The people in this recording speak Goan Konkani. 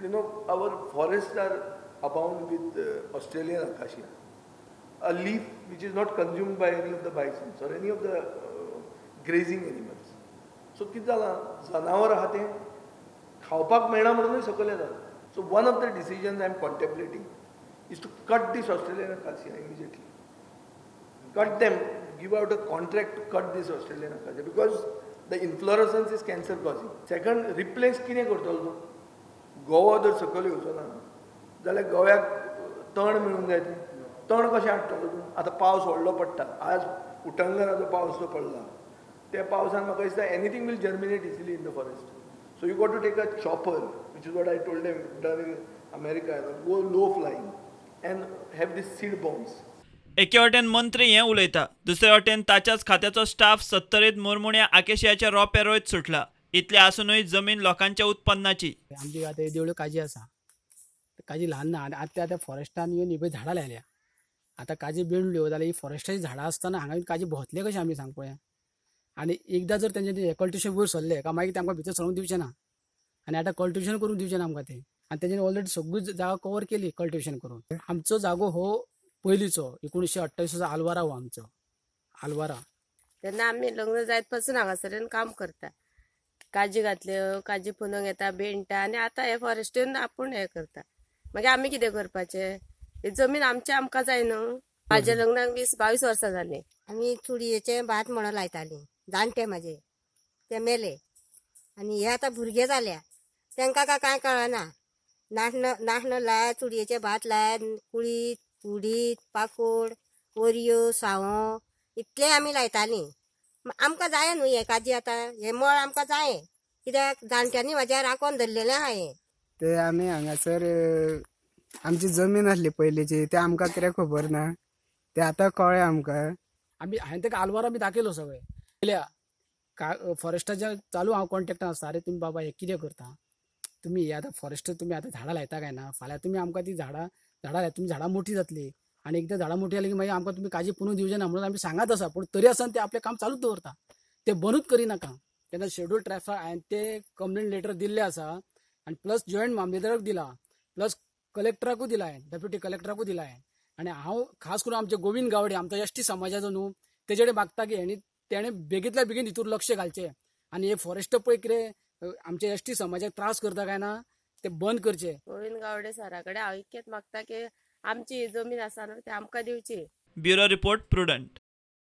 You know, our forest are abound with Australian acacia, a leaf which is not consumed by any of the bisons or any of the grazing animals. So कितें जालां, जनावर आहा तें खावपाक मेळना म्हणूनय सकयल येतात. So one of the decisions I am contemplating is to cut this Australian acacia immediately. Cut them, give out a contract to cut this Australian acacia because the inflorescence is cancer causing. Second, replace कितें करतलो तूं? गोवो जर सकयल येवचो ना जाल्यार गोव्याक तण मेळूंक जाय. तें तण कशें हाडटलो तूं? आतां पावस व्हडलो पडटा, आज उटंगराचो पावस जो पडला त्या पावसान म्हाका दिसता anything will germinate easily in the forest. So you got to take a chopper, which is what I told them done in America, go low flying and have this seed bombs. एके वटेन मंत्री हें उलयता, दुसरे वटेन ताच्याच खात्याचो स्टाफ सत्तरीत मुरमुण्या आकेशियाच्या रोपे रोयत सुटला. इतलें आसूनय जमीन लोकांच्या उत्पन्नाची. आमची आतां देवळ्यो काजी आसा, काजी ल्हान ना आनी आतां आतां फॉरेस्टान येवन ही पळय झाडां लायल्या. आतां काजी बेणल्यो जाल्यार ही फॉरेस्टाची झाडां आसतना हांगा काजी भोंवतले कशें आमी सांग पळया. आनी एकदां जर तेंचे कल्टिवेशन वयर सरलें काय मागीर ते आमकां भितर सरूंक दिवचें ना आनी आतां कल्टिवेशन करूंक दिवचें ना आमकां ते. आनी तेंच्यांनी ऑलरेडी सगळी जागा कवर केली कल्टिवेशन करून. आमचो जागो हो पयलींचो 1928 आलवारा हो आमचो आलवारा. तेन्ना आमी लग्न जायत पासून हांगासर काम करता, काजी घातल्यो, काजी पुनोवंक येता, बेणटा आनी आतां हे फॉरेस्टीन आपूण हें करता. मागीर आमी कितें करपाचें? ही जमीन आमची आमकां जाय न्हू. म्हाज्या लग्नाक 20-22 वर्सां जालीं. आमी चुडयेचें भात म्हणून लायतालीं, जाणटे म्हाजे ते मेले आनी हे आतां भुरगे जाल्या तांकां कांय कळना. नाशणं लाय, चुडयेचें भात लाय, कुळीत, उडीद, पाकोड, वरयो, सावो इतलें आमी लायतालीं. आमकां जाय न्हू हें काजी, आतां हें मळ आमकां जाय कित्याक जाणट्यांनी म्हाज्या राखोन धरलेलें आहा हें. ते आमी हांगासर आमची जमीन आसली पयलींची, ते आमकां कितें खबर ना, ते आतां कळ्ळें आमकां. आमी हांवें ताका आलवारा बी दाखयलो सगळें केल्या. फॉरेस्टाच्या चालू हांव कॉन्टेक्टान आसता. अरे तुमी बाबा हें कितें करता तुमी, हे आतां फॉरेस्ट तुमी आतां झाडां लायता काय ना, फाल्यां तुमी आमकां ती झाडां लायता, तुमी झाडां मोठी जातली आनी एकदां झाडां मोठी जाली की मागीर आमकां तुमी काजी पुनू दिवचें ना म्हणून आमी सांगत आसा. पूण तरी आसतना ते आपलें काम चालूच दवरता, ते बंदूच करिनाका. तेन्ना शेड्यूल ट्रायब्साक हांवें ते कंप्लेन लेटर दिल्लें आसा आनी प्लस जॉयंट मामलेदाराक दिला, प्लस कलेक्टराकूय दिला, डेप्युटी कलेक्टराकूय दिला. आनी हांव खास करून आमचे गोविंद गावडे आमचो एस टी समाजाचो न्हू तेजे कडेन मागता की हेणी तेणें बेगींतल्या बेगीन हितूर लक्ष घालचें आनी हे फॉरेस्ट पळय कितें आमच्या एस टी समाजाक त्रास करता काय ना ते बंद करचे. गोविंद गावडे सरा कडेन हांव इतकेंच मागता की आमची जमीन आसा न्हू ती आमकां दिवची. Bureau report, Prudent.